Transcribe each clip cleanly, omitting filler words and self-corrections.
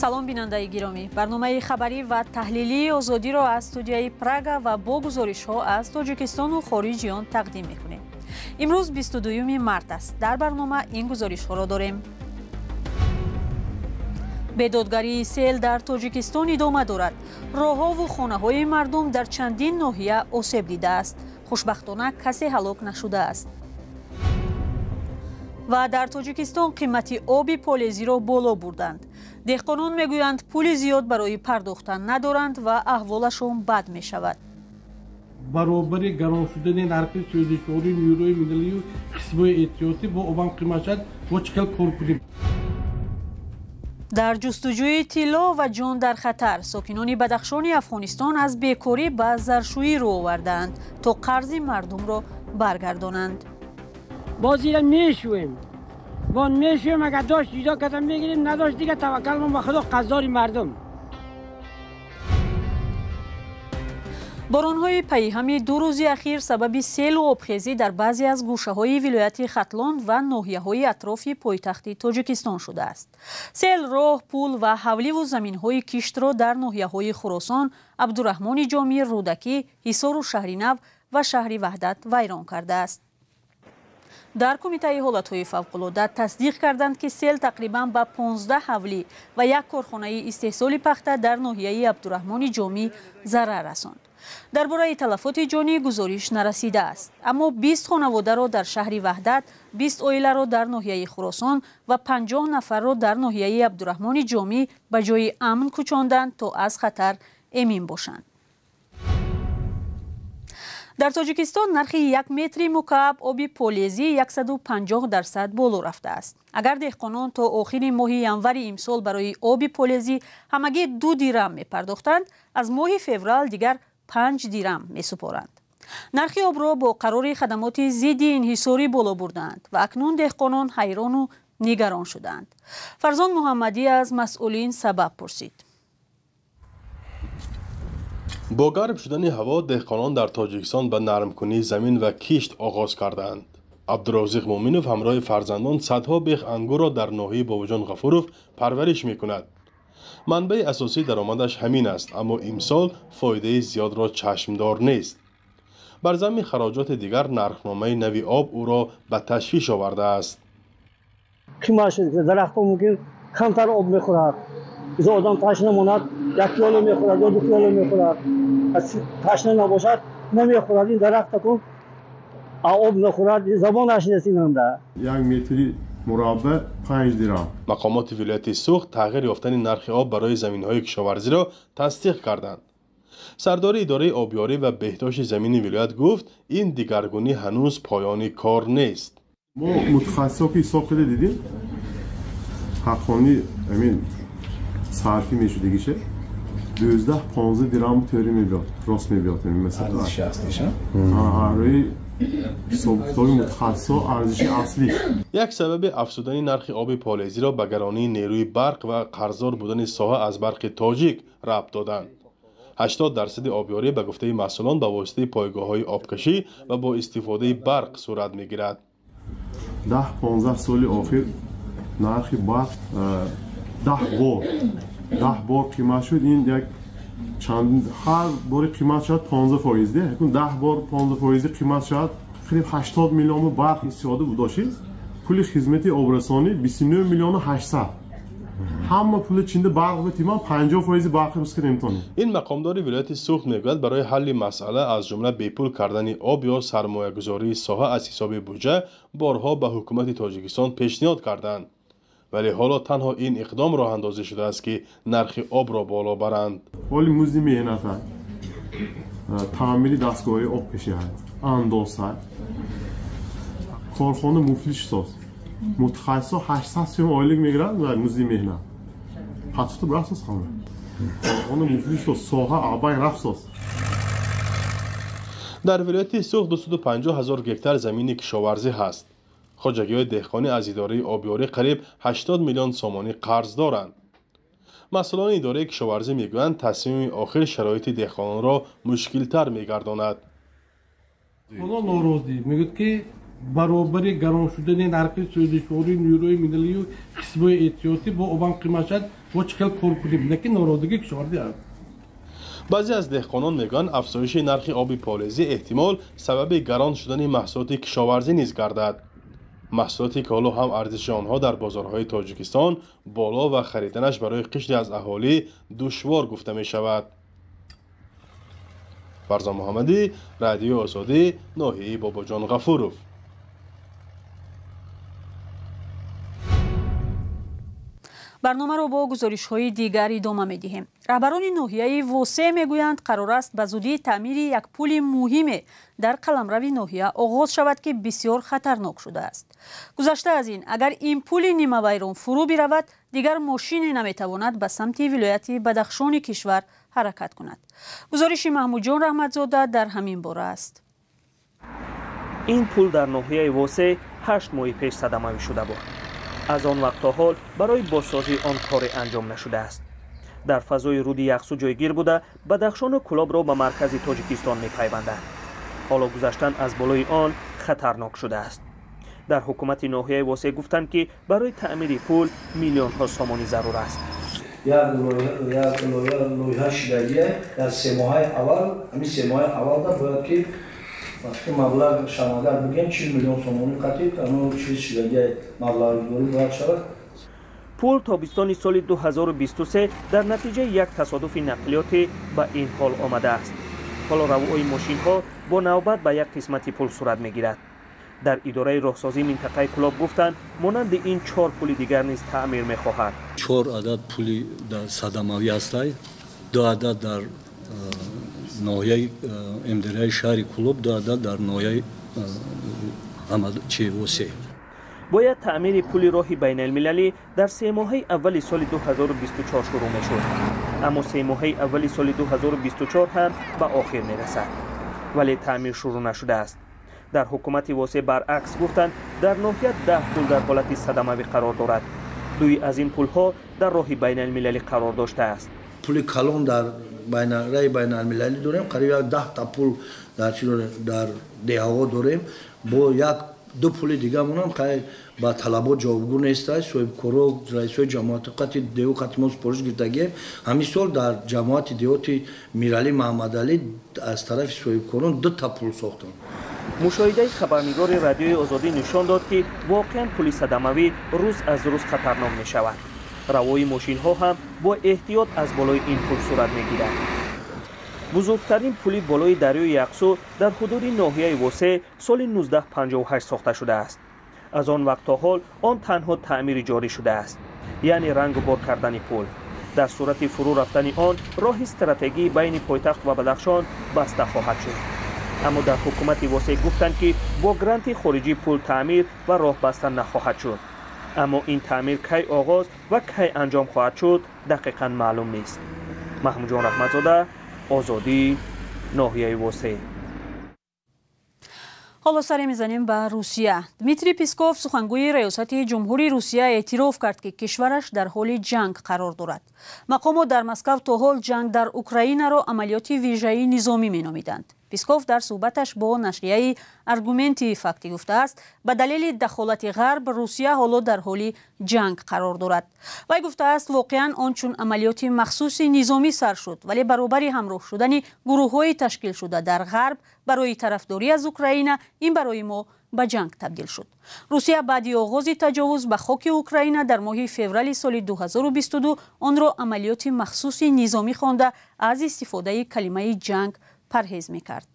Салом, бинандаи гиромӣ. Барномаи хабарӣ ва таҳлилии Озодиро аз студияи Прага ва бо гузоришҳо аз Тоҷикистону хориҷи он тақдим мекунем. Имрӯз 22 март аст. Дар барнома ин гузоришҳоро дорем. Бедодгарии сел дар Тоҷикистон идома дорад. Роҳҳову хонаҳои мардум дар чандин ноҳия осеб дидааст. Хушбахтона, касе ҳалок нашудааст. Ва дар Тоҷикистон қимати оби полезиро боло бурданд. Деҳқонон мегӯянд, пули зиёд барои пардохтан надоранд ва аҳволашон бад мешавад. Баробари гарон шудани нархи сӯзишворӣ, нерӯи миллию қисмҳои эҳтиётӣ бо обам қимат шуд, мо чӣ хел кор кунем? Дар ҷустуҷӯи тилло ва ҷон дар хатар, сокинони Бадахшони Афғонистон аз бекорӣ ба заршӯӣ рӯ овардаанд, то қарзи мардумро баргардонанд. Боз ира мешӯем, вон мешӯем, агар дошт, ҷудо карда мегирем, надошт, дига таваккал ба Худо, қарздори мардум. Боронҳои пайҳами 2 рӯзи ахир сабаби селу обхезӣ дар баъзе аз гӯшаҳои вилояти Хатлон ва ноҳияҳои атрофи пойтахти Тоҷикистон шудааст. Сел роҳ, пул ва ҳавливу заминҳои киштро дар ноҳияҳои Хуросон, Абдураҳмони Ҷомӣ, Рӯдакӣ, Ҳисору Шаҳринав ва шаҳри Ваҳдат вайрон кардааст. Дар Кумитаи ҳолатҳои фавқулода тасдиқ карданд, ки сел тақрибан ба 15 ҳавлӣ ва як корхонаи истеҳсоли пахта дар ноҳияи Абдураҳмони Ҷомӣ зарар расонд. Дар бораи талафоти ҷонӣ гузориш нарасидааст, аммо 20 хонаводаро дар шаҳри Ваҳдат, 20 оиларо дар ноҳияи Хуросон ва 50 нафарро дар ноҳияи Абдураҳмони Ҷомӣ ба ҷои амн кӯчонданд, то аз хатар эмин бошанд. Дар Тоҷикистон нархи 1 метри мукааб оби полезӣ 150% боло рафтааст. Агар деҳқонон то охири моҳи январи имсол барои оби полезӣ ҳамагӣ 2 дирам мепардохтанд, аз моҳи феврал дигар 5 дирам месупоранд. Нархи обро бо қарори хадамоти зидди инҳисорӣ боло бурдаанд ва акнун деҳқонон ҳайрону нигарон шудаанд. Фарзон Муҳаммадӣ аз масъулин сабаб пурсид. Бо гарм шудани ҳаво деҳқонон дар Тоҷикистон ба нармкунии замин ва кишт оғоз кардаанд. Абдурозиқ Муъминов ҳамроҳи фарзандон садҳо бех ангурро дар ноҳияи Бобоҷон Ғафуров парвариш мекунад. Манбаи асосии даромадаш ҳамин аст, аммо имсол фоидаи зиёдро чашмдор нест. Бар замми хароҷоти дигар, нархномаи нави об ӯро ба ташвиш овардааст. Қимат шуд, дарахтҳо мумкин камтар об мехӯрад. Изо одам ташна монад, 1 пиёла мехӯрад ё 2 пиёла мехӯрад. Ташна набошад, намехӯрад. Ин дарахт акун об нахӯрад, забонаш нест инанда. 1 метри мураббаъ 5 дирам. Мақомоти вилояти Суғд тағйир ёфтани нархи об барои заминҳои кишоварзиро тасдиқ карданд. Сардори идораи обёрӣ ва беҳдошти замини вилоят гуфт, ин дигаргунӣ ҳанӯз поёни кор нест. Мо мутахассисҳо ки ҳисоб карда дидем, ҳаққонӣ амин сарфӣ мешудагише 12-15 дирам тӯри мебиёд, рост мебиёд. Арзиши аслиша? Рӯи ҳисобкитоби мутахассисҳо арзиши аслиш. Як сабаби афзудани нархи оби полезиро ба гаронии нерӯи барқ ва қарздор будани соҳа аз Барқи Тоҷик рабт доданд. 80% обёрӣ, ба гуфтаи масъулон, ба воситаи пойгоҳҳои обкашӣ ва бо истифодаи барқ сурат мегирад. 10-15 соли охир нархи барқ 10 бор қимат шуд. Ин як чанд ҳар бори қимат шуд 15%, ҳакун 10 бор 15% қимат шуд, қариб 80 миллион барқ истифода будошид. Пули хизмати обрасонӣ 29 миллиону 800. Ҳама пули чинда барқ битиман 50% барқи бис кунем тонем. Ин мақомдори вилояти Суғд мегӯяд, барои ҳалли масъала, аз ҷумла бепул кардани об ё сармоягузории соҳа аз ҳисоби буҷа, борҳо ба ҳукумати Тоҷикистон пешниҳод карданд. Вале ҳоло танҳо ин иқдом роҳандозӣ шудааст, ки нархи обро боло баранд. Ҳоли музди меҳнат, таъмири дастгоҳҳои обкашӣ, андоз, корхона муфлис соз. Мутахассисҳо 800 сӯм ойлик мегиранд ва музди меҳнат. Ҳатто рафтос ҳама. Корхона муфлис соз, соҳа абай рафтос. Дар вилояти Суғд 250 ҳазор гектар замини кишоварзӣ ҳаст. Хоҷагиҳои деҳқонӣ аз идораи обёрӣ қариб 80 миллион сомонӣ қарз доранд. Масъулони идораи кишоварзӣ мегӯянд, тасмими охир шароити деҳқононро мушкилтар мегардонад. Онҳо норозӣ, мегӯяд, ки Баробари гарон шудани нархи сӯзишвории нерӯи миллию қисмҳои эҳтиётӣ бо обам қимат шуд, бо чӣ хел кор кунем? Лекин норозигии кишоварзӣ аст. Баъзе аз деҳқонон мегӯянд, афзоиши нархи оби полезӣ эҳтимол сабаби гарон шудани маҳсулоти кишоварзӣ низ гардад. Маҳсулоте ки ҳоло ҳам арзиши онҳо дар бозорҳои Тоҷикистон боло ва хариданаш барои қишре аз аҳолӣ душвор гуфта мешавад. Фарзон Муҳаммадӣ, Радиои Озодӣ, ноҳияи Бобоҷон Ғафуров. Барномаро бо гузоришҳои дигар идома медиҳем. Раҳбарони ноҳияи Восе мегӯянд, қарор аст ба зудӣ таъмири як пули муҳиме дар қаламрави ноҳия оғоз шавад, ки бисёр хатарнок шудааст. Гузашта аз ин, агар ин пули нимавайрон фурӯ биравад, дигар мошине наметавонад ба самти вилояти Бадахшони кишвар ҳаракат кунад. Гузориши Маҳмудҷон Раҳматзода дар ҳамин бора аст. Ин пул дар ноҳияи Восе 8 моҳи пеш садамавӣ шуда буд. Аз он вақт то ҳол барои бозсозии он коре анҷом нашудааст. Дар фазои руди Яхсу ҷойгир буда, Бадахшону Кулобро ба маркази Тоҷикистон мепайвандад. Ҳоло гузаштан аз болои он хатарнок шудааст. Дар ҳукумати ноҳияи Восе гуфтанд, ки барои таъмири пул миллионҳо сомонӣ зарур аст. Як лоиҳа шидагие дар 3 моҳаи аввал, ҳамин 3 моҳаи аввалда бояд ки вақти маблағ шавагар бигем 40 миллион сомонӣ қатъи ано чиз шидагие маблағгузорӣ бояд шавад. Пул тобистони соли 2023 дар натиҷаи як тасодуфи нақлиётӣ ба ин ҳол омадааст. Ҳоло равои мошинҳо бо навбат ба як қисмати пул сурат мегирад. Дар идораи роҳсозии минтақаи Кулоб гуфтанд, монанди ин чор пули дигар низ таъмир мехоҳад. Чор адад пули дар садамавӣ ҳастай, ду адад дар ноҳияи МДРи шаҳри Кулоб, ду адад дар ноҳияи Восе. Бояд таъмири пули роҳи байналмилалӣ дар 3 моҳаи аввали соли 2024 шурӯъ мешуд, аммо 3 моҳаи аввали соли 2024 ҳам ба охир мерасад, вале таъмир шурӯъ нашудааст. Дар ҳукумати Восе баръакс гуфтанд, дар ноҳия 10 пул дар ҳолати садамавӣ қарор дорад. Дуи аз ин пулҳо дар роҳи байналмилалӣ қарор доштааст. Пули калон дар раи байналмилалӣ дорем, қариб як 10-та пул дар чи дорем, дар деҳаҳо дорем. Бо як ду пули дигамонам хай ба талабот ҷавобгӯ нестай. Соҳибкоро, раисҳои ҷамоати қати деҳу қати мо супориш гирифтагием. Ҳамин сол дар ҷамоати деҳоти Миралӣ Маҳаммадалӣ аз тарафи соҳибкорон дута пул сохтанд. Мушоҳидаи хабарнигори Радиои Озодӣ нишон дод, ки воқеан пули садамавӣ рӯз аз рӯз хатарнок мешавад. Равои мошинҳо ҳам бо эҳтиёт аз болои ин пул сурат мегирад. Бузургтарин пули болои дарёи Яқсу дар ҳудуди ноҳияи Восе соли 1958 сохта шудааст. Аз он вақт то ҳол он танҳо таъмири ҷорӣ шудааст, яъне рангу бор кардани пул. Дар сурати фурӯ рафтани он, роҳи стратегии байни пойтахт ва Бадахшон баста хоҳад шуд. Аммо дар ҳукумати Восе гуфтанд, ки бо гранти хориҷӣ пул таъмир ва роҳ баста нахоҳад шуд. Аммо ин таъмир кай оғоз ва кай анҷом хоҳад шуд, дақиқан маълум нест. Маҳмудҷон Раҳматзода, Озодӣ, ноҳияи Восе. Ҳоло саре мезанем ба Русия. Дмитрий Песков, сухангӯи раёсати ҷумҳури Русия, эътироф кард, ки кишвараш дар ҳоли ҷанг қарор дорад. Мақомот дар Москав то ҳол ҷанг дар Украинаро амалиёти вижаи низомӣ меномиданд. Песков дар суҳбаташ бо нашрияи «Аргументы и факты» гуфтааст, ба далели дахолати Ғарб Русия ҳоло дар ҳоли ҷанг қарор дорад. Вай гуфтааст, воқеан он чун амалиёти махсуси низомӣ сар шуд, вале баробари ҳамроҳ шудани гурӯҳҳои ташкилшуда дар Ғарб барои тарафдорӣ аз Украина, ин барои мо ба ҷанг табдил шуд. Русия баъди оғози таҷовуз ба хоки Украина дар моҳи феврали соли 2022 онро амалиёти махсуси низомӣ хонда, аз истифодаи калимаи ҷанг парҳез мекард.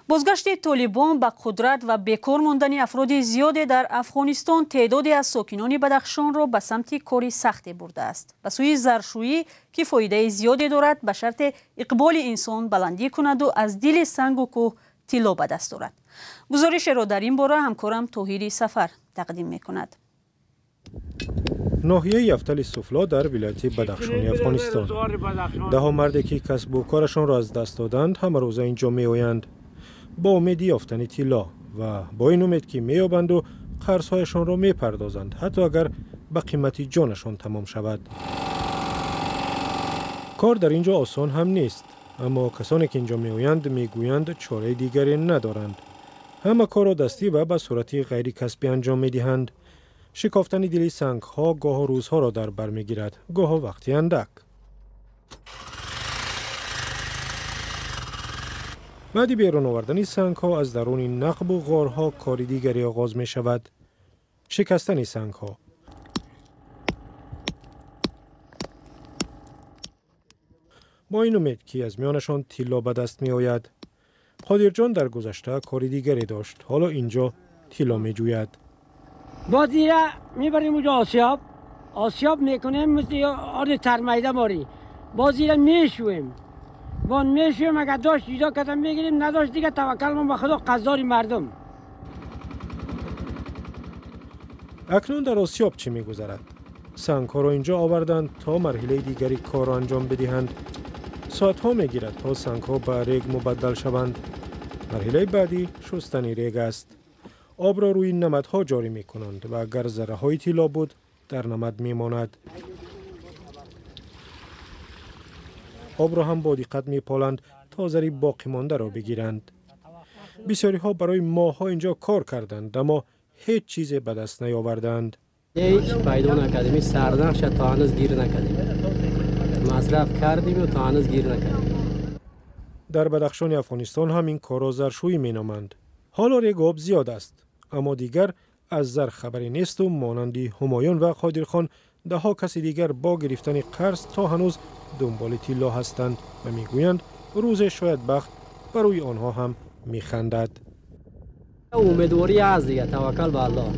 Бозгашти Толибон ба қудрат ва бекор мондани афроди зиёде дар Афғонистон теъдоде аз сокинони Бадахшонро ба самти кори сахте бурдааст, ба сӯи заршӯӣ, ки фоидаи зиёде дорад, ба шарте иқболи инсон баландӣ кунаду аз дили сангу кӯҳ тилло ба даст орад. Гузоришеро дар ин бора ҳамкорам Тоҳири Сафар тақдим мекунад. Ноҳияи Яфтали Суфло дар вилояти Бадахшони Афғонистон. Даҳо марде, ки касбу корашонро аз даст доданд, ҳамарӯза ин ҷо меоянд бо умеди ёфтани тилло ва бо ин умед, ки меёбанду қарзҳояшонро мепардозанд, ҳатто агар ба қимати ҷонашон тамом шавад. Кор дар ин ҷо осон ҳам нест. Аммо касоне ки инҷо меоянд, мегӯянд чораи дигаре надоранд. Ҳама корро дастӣ ва ба сурати ғайрикасбӣ анҷом медиҳанд. Шикофтани дили сангҳо гоҳо рӯзҳоро дар бар мегирад, гоҳо вақти андак. Баъди берун овардани сангҳо аз даруни нақбу ғорҳо кори дигаре оғоз мешавад. Шикастани сангҳо. Бо ин умед ки аз миёнашон тилло ба даст меояд. Қодирҷон дар гузашта кори дигаре дошт. Ҳоло инҷо тилло меҷӯяд. Боз ира мебарем уҷо осиёб. Осиёб мекунем мисли орди тармайда морӣ. Боз ира мешӯем. Бон мешӯем, агар дошт ҷудо карда мегирем, надошт дига таваккал ба Худо, қаздори мардум. Акнун дар осиёб чӣ мегузарад? Сангҳоро инҷо оварданд то марҳилаи дигари корро анҷом бидиҳанд. Соатҳо мегирад то сангҳо ба рег мубаддал шаванд. Марҳилаи баъдӣ шустани рег аст. Обро рӯи намадҳо ҷорӣ мекунанд ва агар зарраҳои тилло буд, дар намад мемонад. Обро ҳам бо диққат меполанд то зари боқимондаро бигиранд. Бисёриҳо барои моҳҳо инҷо кор карданд, аммо ҳеҷ чизе ба даст наёварданд. Ҳеҷ пайдо накардем, сарнахша то ҳанӯз гир накардем. Масраф кардем ва то ҳанӯз гир накардем. Дар Бадахшони Афғонистон ҳам ин корро заршӯӣ меноманд. Ҳоло рег об зиёд аст, аммо дигар аз зар хабаре несту монанди Ҳумоюн ва Қодирхон даҳҳо каси дигар бо гирифтани қарз то ҳанӯз дунболи тилло ҳастанд ва мегӯянд рӯзе шояд бахт ба рӯи онҳо ҳам механдад. Умедворӣ ҳаст дига, таваккал ба Аллоҳ.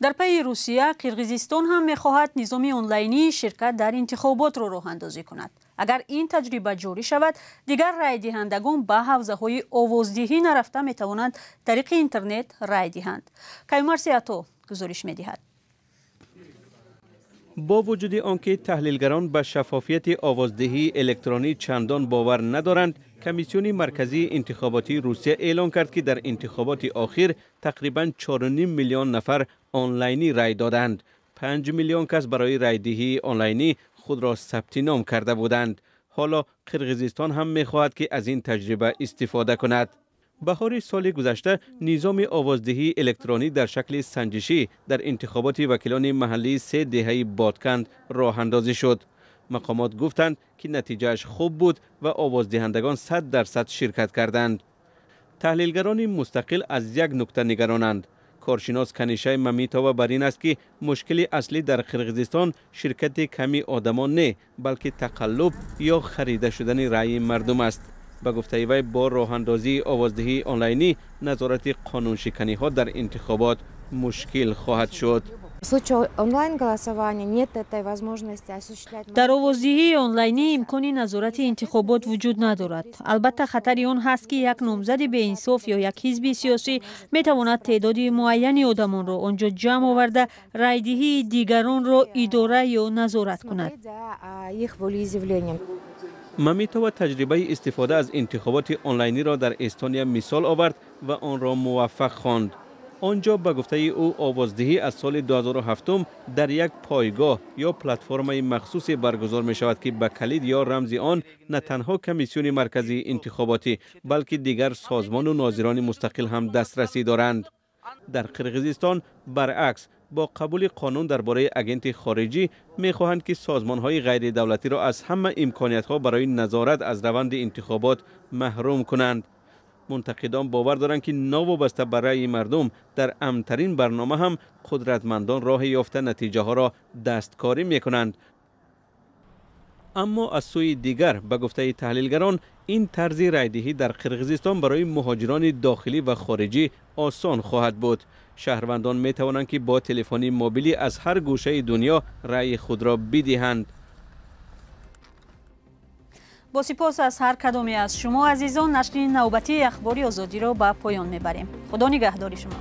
Дар пайи Русия, Қирғизистон ҳам мехоҳад низоми онлайнии ширкат дар интихоботро роҳандозӣ кунад. Агар ин таҷриба ҷорӣ шавад, дигар райдиҳандагон ба ҳавзаҳои овоздиҳӣ нарафта метавонанд тариқи интернет рай диҳанд. Каюмар Сиато гузориш медиҳад. Бо вуҷуди он ки таҳлилгарон ба шаффофияти овоздиҳии электронӣ чандон бовар надоранд, комиссиони марказии интихоботии Русия эълон кард, ки дар интихоботи охир тақрибан 4,5 миллион нафар онлайнӣ рай доданд. 5 миллион кас барои райдиҳии онлайнӣ худро сабти ном карда буданд. Ҳоло Қирғизистон ҳам мехоҳад, ки аз ин таҷриба истифода кунад. Баҳори соли гузашта низоми овоздиҳии электронӣ дар шакли санҷишӣ дар интихоботи вакилони маҳаллии 3 деҳаи Бодканд роҳандозӣ шуд. Мақомот гуфтанд, ки натиҷааш хуб буд ва овоздиҳандагон 100% ширкат карданд. Таҳлилгарони мустақил аз як нукта нигаронанд. Коршинос Канишай Мамитова бар ин аст, ки мушкили аслӣ дар Қирғизистон ширкати ками одамон не, балки тақаллуб ё харида шудани раъйи мардум аст. Ба гуфтаи вай, бо роҳандозии овоздиҳии онлайнӣ назорати қонуншиканиҳо дар интихобот мушкил хоҳад шуд. Дар овоздиҳии онлайнӣ имкони назорати интихобот вуҷуд надорад. Албатта хатари он ҳаст, ки як номзади беинсоф ё як ҳизби сиёсӣ метавонад теъдоди муайяни одамонро он ҷо ҷамъ оварда райдиҳии дигаронро идора ё назорат кунад. Мамитова таҷрибаи истифода аз интихоботи онлайниро дар Эстония мисол овард ва онро муваффақ хонд. Он ҷо ба гуфтаи ӯ овоздиҳӣ аз соли 2007 дар як пойгоҳ ё платформаи махсусе баргузор мешавад, ки ба калид ё рамзи он на танҳо комиссиони марказии интихоботӣ, балки дигар созмону нозирони мустақил ҳам дастрасӣ доранд. Дар Қирғизистон баръакс, бо қабули қонун дар бораи агенти хориҷӣ мехоҳанд, ки созмонҳои ғайридавлатиро аз ҳама имкониятҳо барои назорат аз раванди интихобот маҳрум кунанд. Мунтақидон бовар доранд, ки новобаста ба раъйи мардум дар амнтарин барнома ҳам қудратмандон роҳи ёфта натиҷаҳоро дасткорӣ мекунанд. Аммо аз сӯи дигар, ба гуфтаи таҳлилгарон, ин тарзи райдиҳӣ дар Қирғизистон барои муҳоҷирони дохилӣ ва хориҷӣ осон хоҳад буд. Шаҳрвандон метавонанд, ки бо телефони мобилӣ аз ҳар гӯшаи дунё раъйи худро бидиҳанд. Бо сипос аз ҳар кадоме аз шумо азизон, нашри навбатии Ахбори Озодиро ба поён мебарем. Худо нигаҳдори шумо.